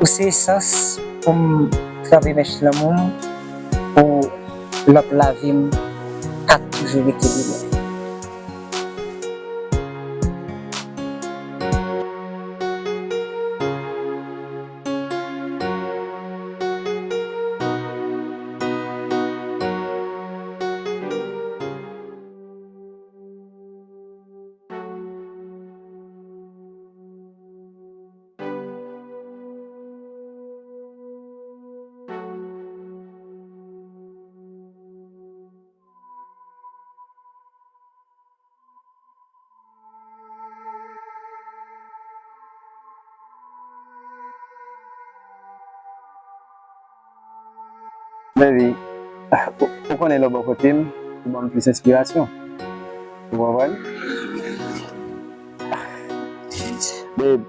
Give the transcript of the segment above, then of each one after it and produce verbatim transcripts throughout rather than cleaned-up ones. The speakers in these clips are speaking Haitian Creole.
Ou se esans pou m tranpe mèch lanmou m, pou lòt lavi m ka toujou rete limyè. Baby, ou, ou konnen lè w bò kote m, ou ban m plis enspirasyon. Ou konprann? Babe,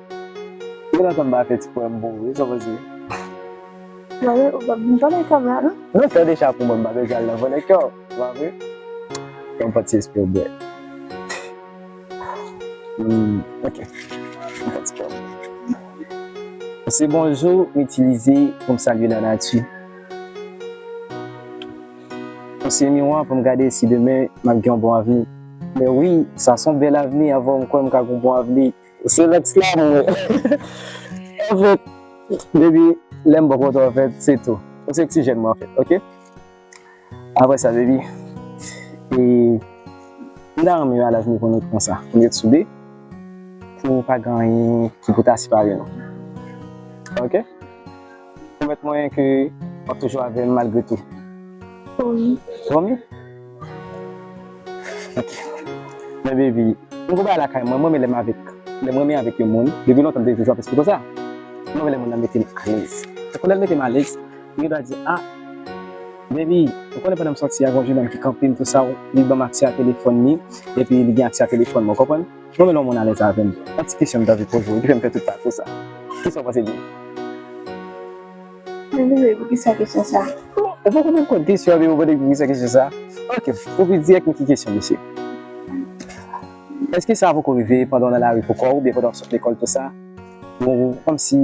ou gentan tann m pa fè ti pwèm pou ou, wi, sa w panse? Mwen, ou p ap vin vòlè kè m la, non? Non, tande sa pou mwen, m pa bezwen al nan vòlè kè w, pa vre? Yon pati espre w bwè. Hmm, ok. Yon pati espre w bwè. Se bonjou m itilize pou m salye lanati. Se miwa pou m gade si demen m ap gen yon bon avni. Men wi, sa se yon bèl avni, avè w m kwè m ka gen yon bon avni. Se lèks la mwen. Anfèt, baby, lè m bò kote w, anfèt, se tou. Ou se oksijèn mwen, anfèt, ok? Apre sa, baby, e, m ta renmen alavni pou nou konsa, pou nou ret sou de, pou pa gen anyen ki pou ta separe nou. Ok? Pwomèt mwen ke w ap toujou avè m malgre tou. Pwomi. Pwomi? Ok. Men baby, m gon bagay lakay mwen, mwen renmen lè m avèk, lè m renmen avèk yon moun, depi lontan m te toujou ap esplike w sa. Mwen renmen lè moun nan mete m alèz. Tankou lè l mete m alèz, m gen dwa di, ah, baby, ou konnen pandan m sòti a, gon jennonm ki kanpe m, tou sa, li ban m aksè a telefòn li, epi li gen aksè a telefòn mwen, w konprann? Mwen menm lè yon moun alèz avè m, yon ti kesyon m t anvi poze w, ki fè m fè tout pati sa. Kisa w panse de li? Men bebe, poukisa kesyon sa? Ou poko menm konn kesyon an, men ou mande poukisa kesyon sa? Ok, pou pi dirèk, men ki kesyon, mesye? Èske sa poko rive pandan w nan lari pou kò w, oubyen pandan w sot lekòl, tou sa? Ou, kòmsi,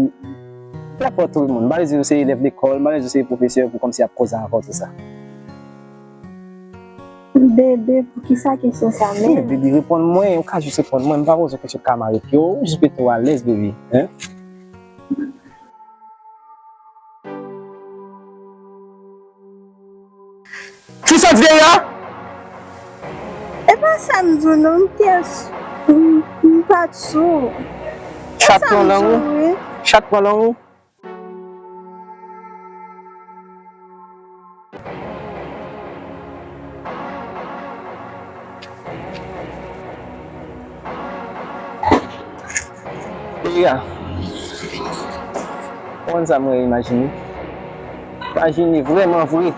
nenpòt moun, m pa vle di w se elèv lekòl, m pa vle di w se pwofesè, pou kòmsi ap koze avè w, tou sa. Bebe, poukisa kesyon sa menm? Bebe, reponn mwen, ou ka jis reponn mwen, m pa poze w kesyon k ka mare pye w, jis mete w alèz, bebe, en? Kisa w di deja? E pa sa m di w non, m te s-, m, m pa t sou. Chat pran lang ou? Chat pran lang ou? Deya, ou konn sa mwen imajine? Imajine vrèman vre.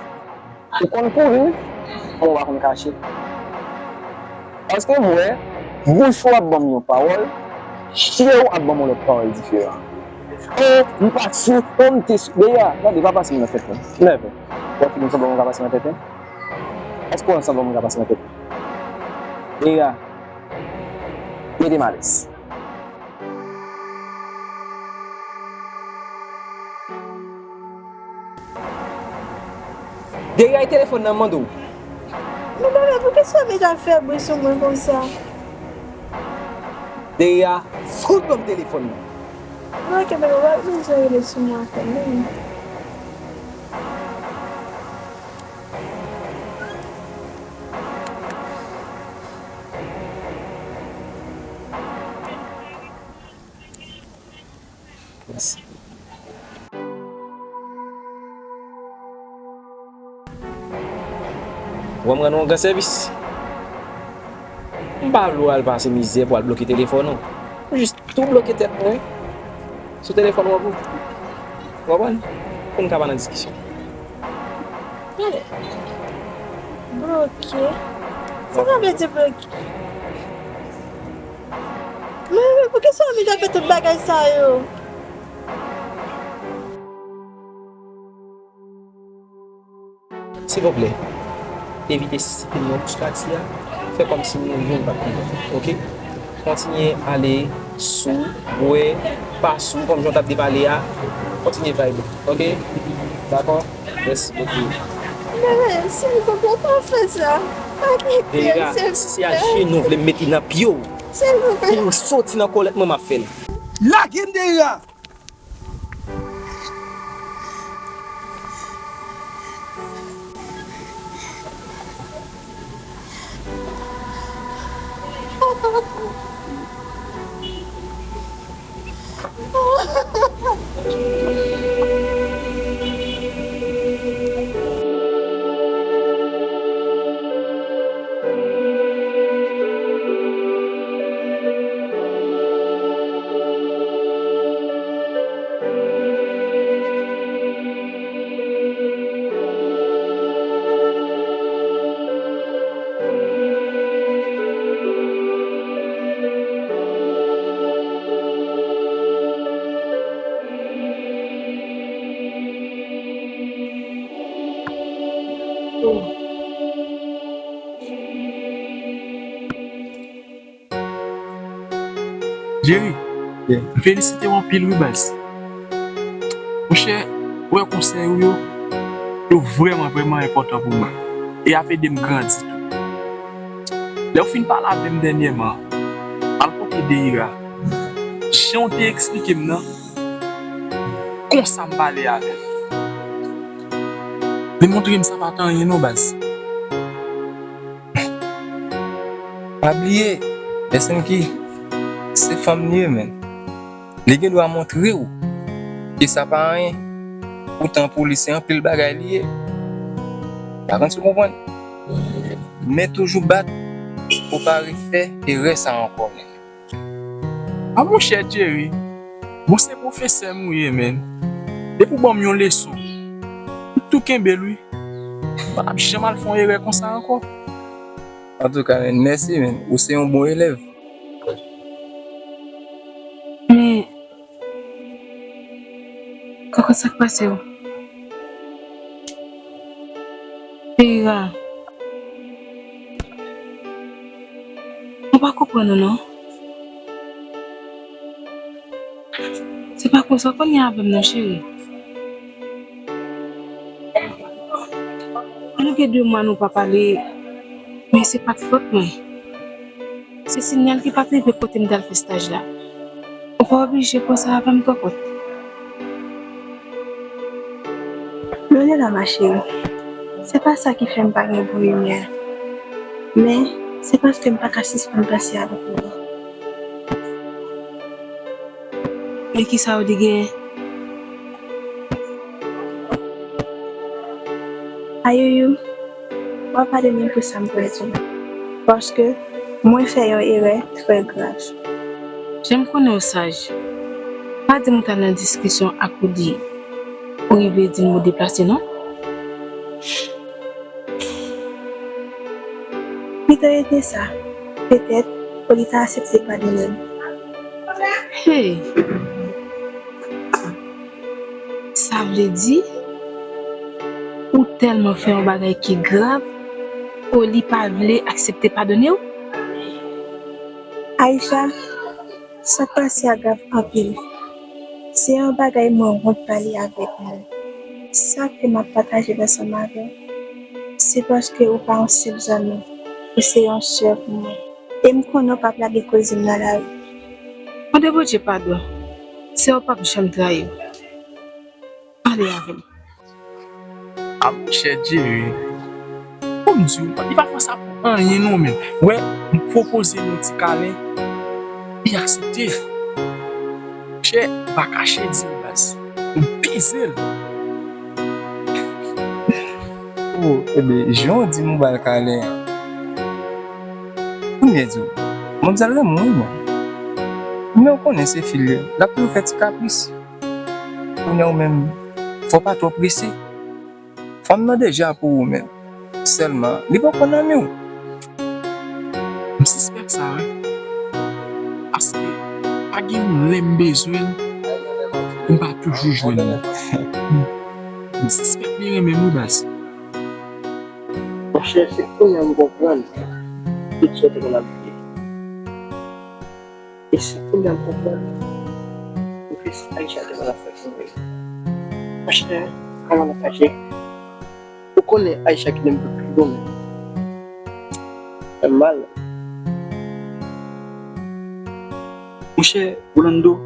Ou konn kouri, men ou pa konn kache. Paske m wè, bouch ou ap ban m yon pawòl, je w ap ban m yon lòt pawòl diferan. Oh, m pa t sou, oh, m te sou. Deya, gade, pa pase m nan tèt mwen. Nève. Ou wè figi m sanble yon moun ka pase nan tèt mwen? Èske w wè m sanble yon moun ka pase nan tèt mwen? Deya, mete m alèz. Deya, e telefòn nan m mande w. Men bebe, poukisa w bezwen fè bri sou mwen konsa? Deya, fout ban m telefòn nan. Bon, ok, bebe, w pa bezwen rele sou mwen ankò, non. Mèsi. Ou wè m rann ou yon gran sèvis. M pa vle w al pase mizè pou al bloke telefòn ou. Ou jis tou bloke tèt mwen sou telefòn ou an pou. Ou konprann? Pou n ka pa nan diskisyon. Bloke? Sa sa vle di bloke? Men, men poukisa w oblije fè tout bagay sa yo? Silvouplè, evite simen yon ti katye a, fè kòmsi nou youn pa t konn lòt, oke? Kontinye ale sou, bwè, pa sou, kòm jan w t ap depale a. Kontinye vibe, oke? Dakò? Mèsi bokou. Bebe, silvouplè, pa fè sa. Pa kite m, silvouplè. Deira, si se ajenou w vle m mete nan pye w, silvouplè, pou w soti nan kòlèt mwen, m ap fè l. Lage m, Deira! Jerry, yeah, m felisite w anpil wi baz. Monchè, ou wè konsèy ou yo, yo vrèman, vrèman enpòtan pou mwen. E y ap ede m grandi tou. Lè w fin pale avè m dènyèman, al kote Deira. Jan w te eksplike m nan, konsa m pale avè l. Li montre m sa pa t anyen non baz. Pa bliye, Esenki, se fanm li ye, men. Li gen dwa montre w ke sa pa anyen. Poutan pou li, se anpil bagay li ye. Pa konn si w konprann. Men toujou bat pou pa refè erè sa ankò, men. A monchè Jerry, bon se pwofesè m ou ye, men. Depi w ban m yon leson, m tou kenbe l wi. M p ap janm al fè yon erè konsa ankò. Antouka, men, mèsi, men. Ou se yon bon elèv. Men, kòkòt, sa k pase w? Deira, mwen pa konprann ou non. Se pa konsa w konn ye avè m non, cheri. Nou gen de mwa nou pa pale, men se pa t fòt mwen. Se Sinyal ki pa t rive kote m t al fè staj la. Ou pa oblije konsa avè m, kòkòt. Lolela, ma chérie, se pa sa ki fè m pa gen bon imè. Men, se paske m pa ka sispann panse avèk ou. Men kisa w di genyen? Ayouyou, w ap pale menm pou sa m pral di w. Paske mwen fè yon erè trè grav. Jan m konnen w saj, pa di m w t al nan diskisyon ak Rudy, ou rive di m ou deplase non. Li ta rete sa, petèt, pou li ta aksepte padone m. Hey! Sa vle di, ou tèlman fè yon bagay ki grav, Oli pa vle aksepte padone w? Aïcha, sa k pase a grav anpil. Se yon bagay mwen wont pale avèk nou. Sa k fè m ap pataje l ansanm avè w, se paske ou pa yon senp zanmi, ou se yon sè pou mwen. E m konnen w p ap lage koze m nan lari. Mande Bondye padon, sè w p ap janm trayi w. Ale avè m. A monchè Jerry, pou m di w, li pa fè sa pou anyen non, men. Wè, m pwopoze l yon ti kalen, li aksepte. Monchè, m pa kache di w, baz. M peze l. Oh, ebyen, jan w di m ou ba l kalen an. Kounye a di w, manmzèl renmen w wi, men. Men w konnen se fi l ye, l ap toujou fè ti kapris. Kounye a ou menm, fò w pa twò prese. Fanm nan deja pou ou menm. Sèlman, li poko nan men w. M sispèk sa, wi. Paske pa gen yon lè m bezwen l, m pa toujou jwenn li. M sispèk li renmen m wi, baz. Monchè, se kounye a m konprann tout sa w te konn ap di. E se kounye a m konprann. Epi Aisha te konn ap fè pou mwen. Monchè, kòman nou fache? Ou konnen Aisha kite m pou pi bon. Fè m mal. Monchè Rolando,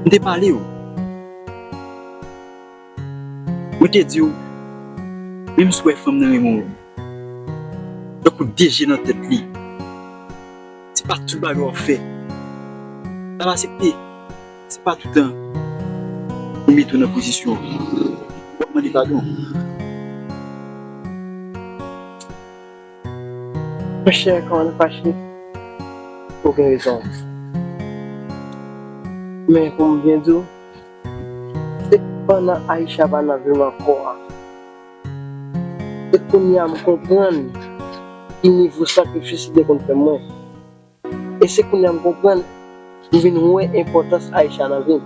m te pale w. Mwen te di w, menm si w wè fanm nan renmen w, tankou de je nan tèt li, se pa tout bagay w ap fè. L ap aksepte. Se pa toutan ou mete w nan pozisyon w ap mande padon. Monchè, kòman nou fache? Ou gen rezon. Men pou m byen di w, se pandan Aisha pa nan vi m ankò a. Se kounye a m konprann ki nivo sakrifis li te konn fè mwen. E se kounye a m konprann, m vin wè enpòtans Aisha nan vi m.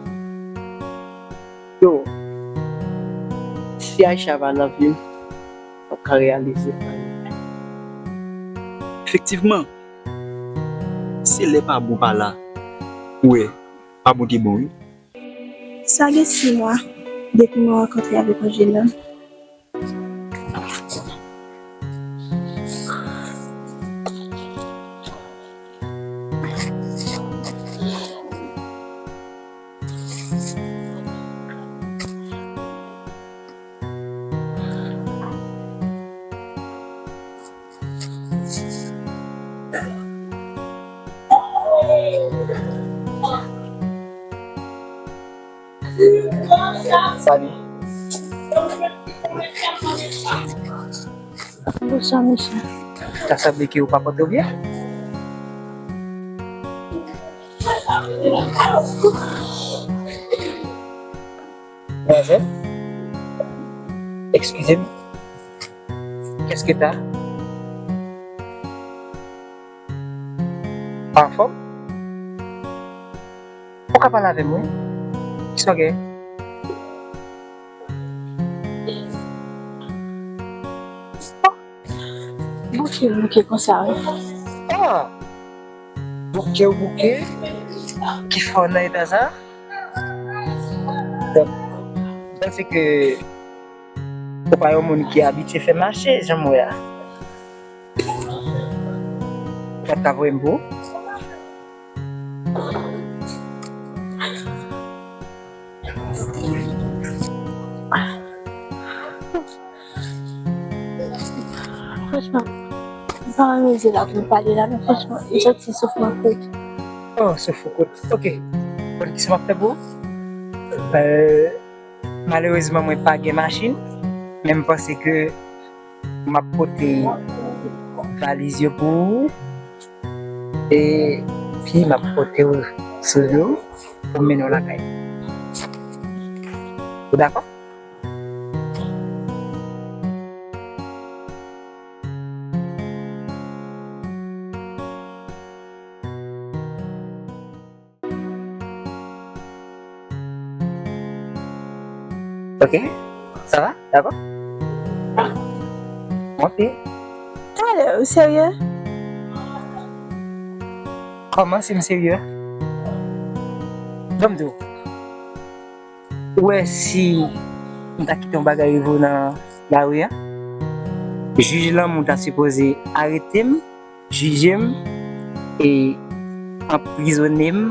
Yo, si Aisha pa nan vi m, m p ap ka reyalize anyen. Efektivman, se lè pa bon pa la, ou wè, pa bon te bon, wi. Sa gen sis mwa depi mwen rankontre avèk Angeline. Salut. Bonswa, mesye. Ta sanble ke ou pa pote w byen. Manzè, excusez-moi. Qu'est-ce que t'as? Anfòm? Ou ka pale avè m, wi. Kisa w gen? Bouke, bouke konsa, wi. Ah! Bouke ou bouke? Ki fè w nan eta sa? Donk, m panse ke ou pa yon moun ki abitye fè mache, jan m wè a. Ou pa t ka voye m pou ou? Franchman, m pa anreze la pou m pale la, men franchman, m santi souf mwen kout. Oh, souf ou kout. Ok. Konn kisa m ap fè pou ou? Euh, malerezman, mwen pa gen machin, men m panse ke m ap pote valiz yo pou ou. Epi m ap pote w sou do pou m mennen w lakay. Ou dakò? Ok, sa va? Dakò? Ok. Talè, ou serye? Kòman si m serye? Ban m di w. Ou wè si m ta kite yon bagay rive w nan lari a? Jij lanmou ta sipoze arete m, jije m e anprizone m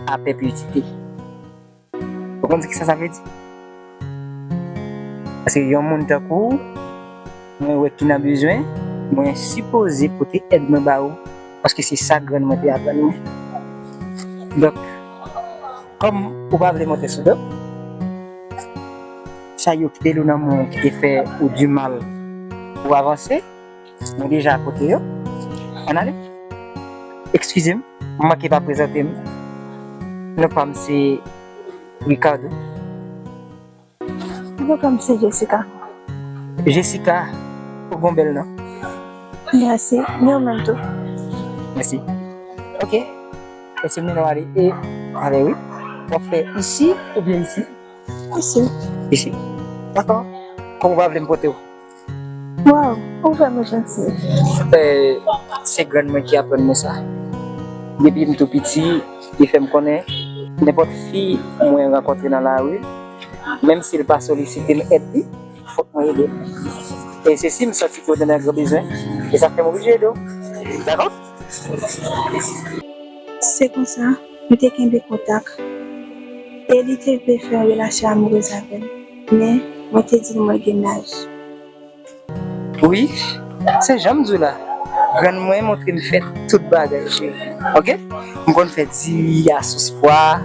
a pèpetite. Ou konn kisa sa vle di? Paske yon moun tankou w, mwen wè ki nan bezwen, mwen sipoze pote èd mwen ba ou, paske se sa grann mwen te aprann mwen. Donk, kòm ou pa vle monte sou do, chay yo ki te lou nan men w ki te fè ou di mal pou avanse, nou deja akote yo. Ann ale. Eskize m, m manke pa prezante m. Non pa m se Ricardo. Non pa m se Jessica. Jessica, ou gon bèl non. Mèsi, men ou menm tou. Mèsi. Ok. Mèsi, men nou ale. E, ale wi. W ap fè isi oubyen isi? Isi. Isi. Dakò. Kòm ou pa vle m pote w. Waw, ou vrèman janti. Eh, se grann mwen ki aprann mwen sa. Depi m tou piti, li fè m konnen nenpòt fi mwen rankontre nan lari, menm si l pa solisite m èd li, fòk mwen ede l. E se si m santi ke w te nan gran bezwen, e sa fè m oblije ede w. Dakò? Se konsa, nou te kenbe kontak. E li te vle fè yon relasyon amourez avè m, men mwen te di l mwen gen laj. Wi, se jan m di w la. Grann mwen montre m fè tout bagay, cheri. Oke? M konn fè diri a sos pwa,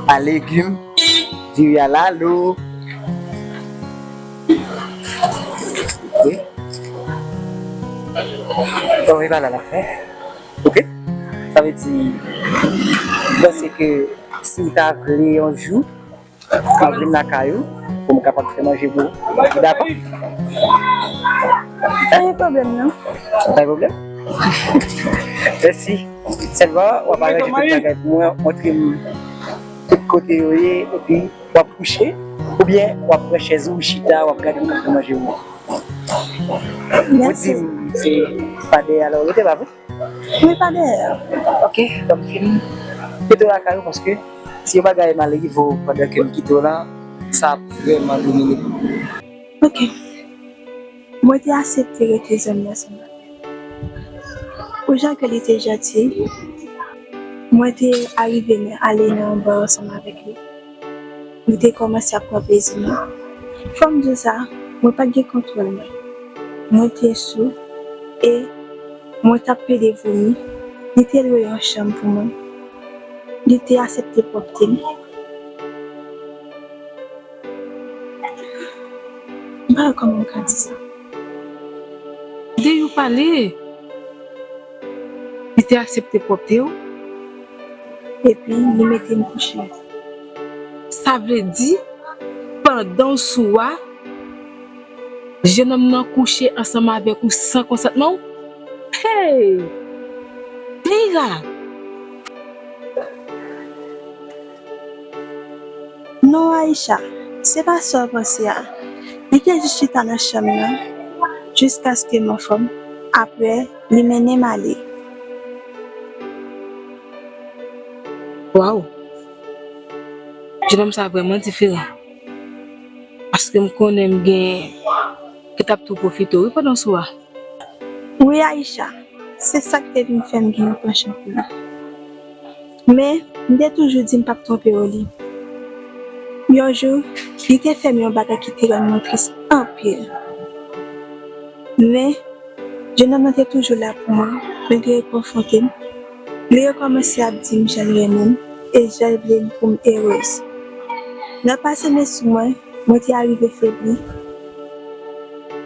a legim, diri a lalo. Wi. Bon, e pa la l ap fè. Oke? Sa vle di, m panse ke si w ta vle yon jou, m ap vin lakay ou pou m kapab fè manje pou ou. Ou dakò? Pa gen pwoblèm non. Pa gen pwoblèm? Mèsi. Sèlman, w ap aranje tout bagay pou mwen, montre m tout kote yo ye, epi w ap kouche, oubyen w ap pran chèz ou, ou chita, w ap gade m ap fè manje pou ou. Ou di m se pa dèyè a w rete, pa vre? Wi, pa dèyè. Oke, ban m fin kite w lakay ou, paske si yon bagay mal rive w pandan ke m kite w la, sa ap vrèman domine m. Oke. Mwen te aksepte rete zanmi ansanm avè l. Pou jan ke li te janti, mwen te arive nan ale nan yon ba ansanm avèk li. Nou te kòmanse ap pran plezi nou. Fò m di w sa, mwen pa t gen kontwòl mwen. Mwen te sou e mwen t ap plede vomi. Li te lwe yon chanm pou mwen. Li te aksepte pwòpte m. M pa wè kòman m ka di sa. Tande yo pale. Li te aksepte pwòpte w. Epi li mete m kouche. Sa vle di, pandan w sou a, jennonm nan kouche ansanm avèk ou san konsantman w? Hey! Deira! Non Aïcha, se pa sa w panse a. Li te jis chita nan chanm nan jiskaske m anfòm. Apre, li mennen m ale. Waw! Jennonm sa vrèman diferan. Paske m konnen m gen ki t ap tou pwofite w wi pandan w sou a. Wi Aïcha, se sa k te vin fè m gen yon pansyon pou li. Men, m te toujou di m p ap twonpe w li. Yon jou, li te fè m yon bagay ki te rann mwen tris anpil. Men, jennonm nan te toujou la pou mwen, malgre l konfwonte m. Li rekòmanse ap di m jan l renmen m e jan l vle m pou m erez. Nan pase men sou mwen, mwen te arive febli.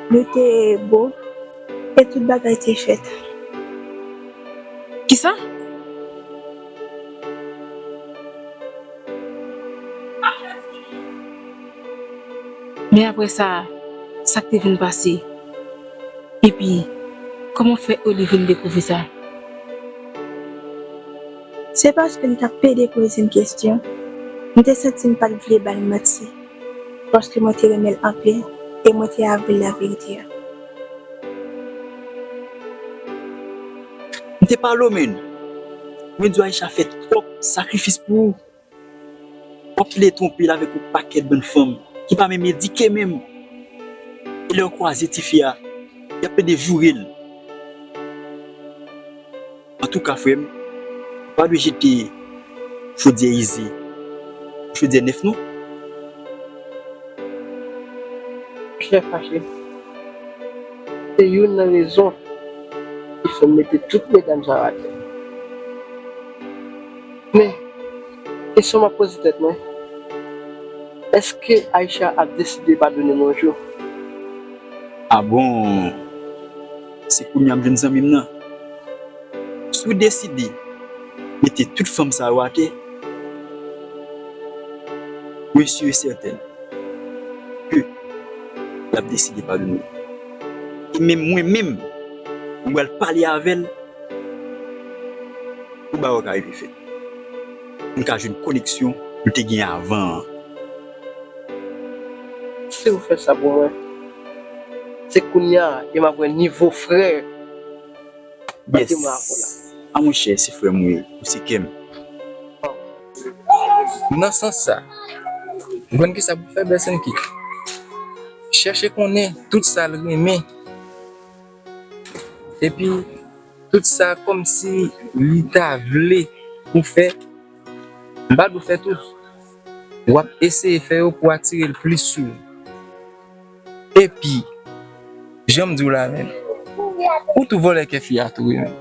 Nou te bo e tout bagay te fèt. Kisa? Men apre sa, sa k te vin pase? Epi, kòman w fè Oli vin dekouvri sa? Se paske li t ap pede poze m kesyon, m te santi m pa t vle ba l manti, paske mwen te renmen l anpil e mwen te avwe l laverite a. M te pale w menn. Mwen di w Aïcha fè twòp sakrifis pou ou. W ap plede twonpe l avèk yon pakèt bann fanm ki pa menm edike menm. E lè yo kwaze tifi a, y ap plede joure l. Antouka, frè m, ou pa dwe jete chodyè ize pou chodyè nèf non. Monchè Fache, se youn nan rezon ki fè m mete tout medam sa yo atè. Men, kesyon m ap poze tèt mwen, èske Aïcha ap deside padone m yon jou? A bon? Se kounye a m jwenn zanmi m nan. Si w deside mete tout fanm sa yo atè, mwen si e sèten ke l ap deside padone w. E menm mwen menm, mwen pral pale avè l pou bagay yo ka rive fèt. Pou n ka jwenn koneksyon nou te gen avan an. Si w fè sa pou mwen, se kounye a ke m ap wè nivo frè. Mete mwen avè w la. A monchè, se frè m ou ye, ou se kè m. Nan sans sa, ou konn kisa pou fè, Bèsenki? Chèche konnen tout sa l renmen. Epi, tout sa kòmsi li ta vle ou fè, m pa dwe fè tout. W ap eseye fè yo pou atire l plis sou ou. Epi, jan m di w la menm, ou tou vòlè kè fi a tou wi menm.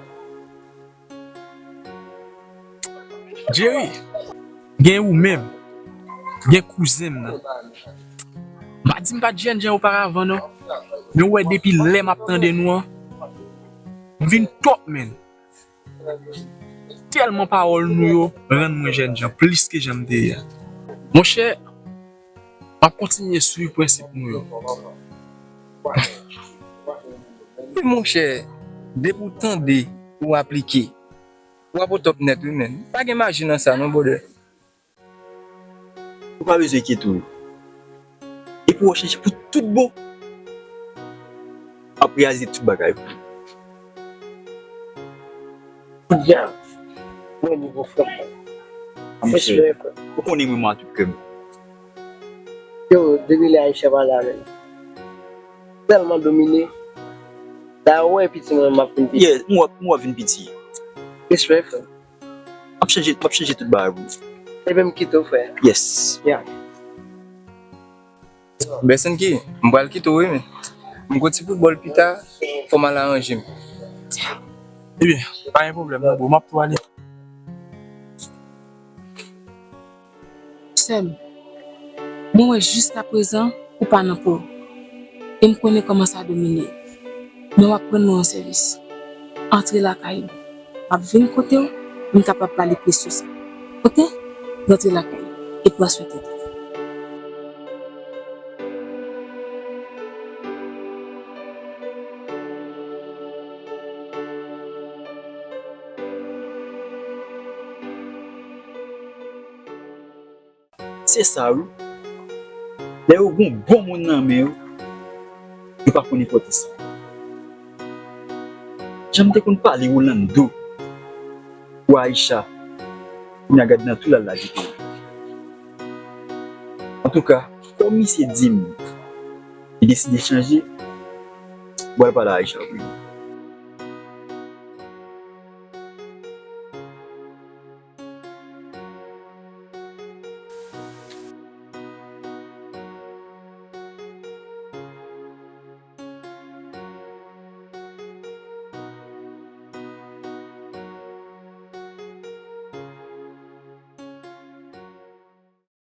Jerry, gen ou menm, gen kouzen m nan. M pa di m pa t jènjan oparavan non, men ou wè depi lè m ap tande nou an, m vin twòp menn. Tèlman pawòl nou yo rann mwen jènjan plis ke jan m te ye a. Monchè, m ap kontinye swiv prensip nou yo. Wi, monchè, depi w tande, ou aplike, w ap o top nèt wi menn. Pa gen maji nan sa non, brother. Ou pa bezwen enkyete w. Epi w chanje pou tout bon. Ap reyalize tout bagay pou ou. Koudja, mwen nivo frè m. Respè, frè. Ou konnen mwen, mwen a tout kè m. Yo, depi lè Aisha pa la menm. Tèlman domine. Dayè, ou wè piti mwen, m ap vin piti. Yeah, m wè, m wè vin piti. Respè, frè. M ap chanje, m ap chanje tout bagay pou ou. Ebyen, m kite w, frè. Yes. Yeah. Bèsenki, m pral kite w wi, men m gon ti foutbòl pita, fò m al aranje m. Ebyen, pa gen pwoblèm non, bro, m ap tou ale. Sè m, mwen wè jiskaprezan ou pa nan po w. E m konnen kòman sa domine. Men w ap rann mwen yon sèvis. Antre lakay ou. M ap vin kote w, m kapab pale plis sou sa. Oke? Rantre lakay ou. E pran swen tèt ou. Se sa wi. Lè yo gon bon moun nan men yo, yo pa konn enpòtans li. Jan m te konn pale Rolando pou Aisha, kounye a gad nan tou l al lage peyi. Antouka, kòm misye di m li deside chanje, m pral pale a Aisha pou li.